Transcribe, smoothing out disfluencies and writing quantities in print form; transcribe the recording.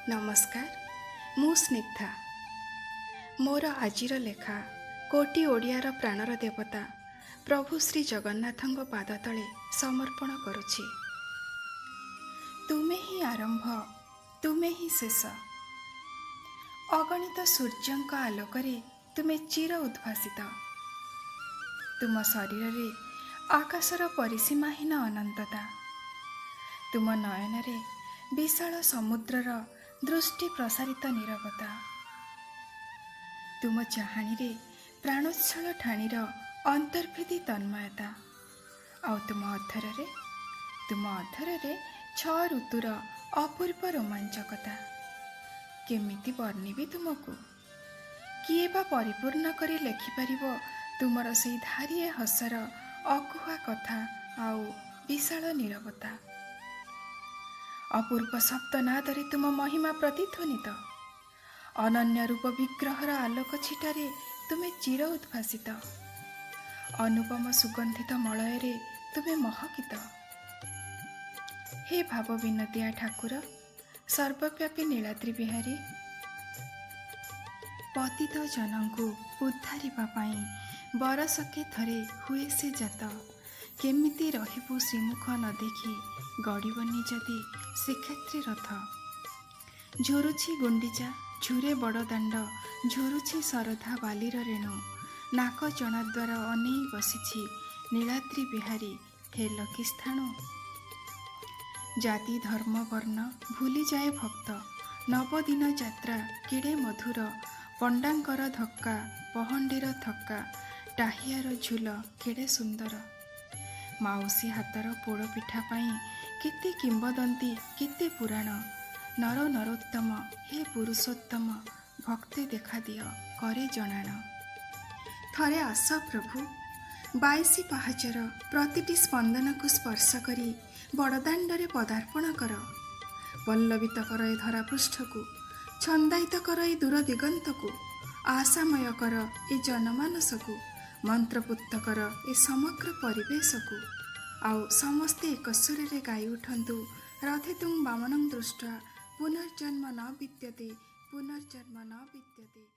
ନମସ୍କାର, ମୁଁ ସ୍ନିଗ୍ଧା। ମୋର ଆଜିର ଲେଖା କୋଟି ଓଡ଼ିଆର ପ୍ରାଣର ଦେବତା ପ୍ରଭୁ ଶ୍ରୀ ଜଗନ୍ନାଥଙ୍କ ପାଦ ତଳେ ସମର୍ପଣ କରୁଛି। ତୁମେ ହିଁ ଆରମ୍ଭ, ତୁମେ ହିଁ ଶେଷ। ଅଗଣିତ ସୂର୍ଯ୍ୟଙ୍କ ଆଲୋକରେ ତୁମେ ଚିର ଉଦ୍ଭାସିତ। ତୁମ ଶରୀରରେ ଆକାଶର ପରିସୀମାହୀନ ଅନନ୍ତତା, ତୁମ ନୟନରେ ବିଶାଳ ସମୁଦ୍ରର ଦୃଷ୍ଟି ପ୍ରସାରିତ ନିରବତା, ତୁମ ଚାହାଣୀରେ ପ୍ରାଣୋଚ୍ଛଳ ଠାଣିର ଅନ୍ତର୍ଭେଦୀ ତନ୍ମୟତା, ଆଉ ତୁମ ଅଧରରେ ଛଅ ଋତୁର ଅପୂର୍ବ ରୋମାଞ୍ଚକତା। କେମିତି ବର୍ଣ୍ଣିବି ତୁମକୁ? କିଏ ବା ପରିପୂର୍ଣ୍ଣ କରି ଲେଖିପାରିବ ତୁମର ସେଇ ଧାରିଏ ହସର ଅକୁହା କଥା ଆଉ ବିଶାଳ ନିରବତା? ଅପୂର୍ବ ସପ୍ତନାଦରେ ତୁମ ମହିମା ପ୍ରତିଧ୍ୱନିତ। ଅନନ୍ୟ ରୂପ ବିଗ୍ରହର ଆଲୋକ ଛିଟାରେ ତୁମେ ଚିର ଉଦ୍ଭାସିତ। ଅନୁପମ ସୁଗନ୍ଧିତ ମଳୟରେ ତୁମେ ମହକିତ। ହେ ଭାବ ବିନୋଦିଆ ଠାକୁର, ସର୍ବବ୍ୟାପୀ ନୀଳାଦ୍ରି ବିହାରୀ, ପତିତ ଜନଙ୍କୁ ଉଦ୍ଧାରିବା ପାଇଁ ବରଷକେ ଥରେ ହୁଏ ସେ ଜାତ। କେମିତି ରହିବୁ ଶ୍ରୀମୁଖ ନ ଦେଖି, ଗଡ଼ିବନି ଯଦି ଶ୍ରୀକ୍ଷେତ୍ରେ ରଥ? ଝୁରୁଛି ଗୁଣ୍ଡିଚା, ଝୁରେ ବଡ଼ଦାଣ୍ଡ, ଝୁରୁଛି ଶରଧା ବାଲିର ରେଣୁ। ନାକ ଚଣା ଦ୍ୱାର ଅନେଇ ବସିଛି ନୀଳାଦ୍ରି ବିହାରୀ, ହେଲ କି ସ୍ଥାଣୁ? ଜାତି, ଧର୍ମ, ବର୍ଣ୍ଣ ଭୁଲିଯାଏ ଭକ୍ତ। ନବଦିନ ଯାତ୍ରା କେଡ଼େ ମଧୁର! ପଣ୍ଡାଙ୍କର ଧକ୍କା, ପହଣ୍ଡିର ଥକ୍କା, ଟାହିଆର ଝୁଲ କେଡ଼େ ସୁନ୍ଦର! ମାଉସୀ ହାତର ପୋଡ଼ ପିଠା ପାଇଁ କେତେ କିମ୍ବଦନ୍ତୀ, କେତେ ପୁରାଣ। ନର ନରୋତ୍ତମ, ହେ ପୁରୁଷୋତ୍ତମ, ଭକ୍ତେ ଦେଖାଦିଅ, କରେ ଜଣାଣ। ଥରେ ଆସ ପ୍ରଭୁ, 22 ପାହାଚର ପ୍ରତିଟି ସ୍ପନ୍ଦନକୁ ସ୍ପର୍ଶ କରି ବଡ଼ଦାଣ୍ଡରେ ପଦାର୍ପଣ କର। ପଲ୍ଲବିତ କର ଏ ଧରାପୃଷ୍ଠକୁ, ଛନ୍ଦାୟିତ କର ଏ ଦୂର ଦିଗନ୍ତକୁ, ଆଶାମୟ କର ଏ ଜନମାନସକୁ, ମନ୍ତ୍ରପୁକ୍ତ କର ଏ ସମଗ୍ର ପରିବେଶକୁ। ଆଉ ସମସ୍ତେ ଏକ ସ୍ୱରରେ ଗାଇ ଉଠନ୍ତୁ, ରଥେ ତୁଂ ବାମନଂ ଦୃଷ୍ଟ୍ୱା ପୁନର୍ଜନ୍ମ ନ ବିଦ୍ୟତେ, ପୁନର୍ଜନ୍ମ ନ ବିଦ୍ୟତେ।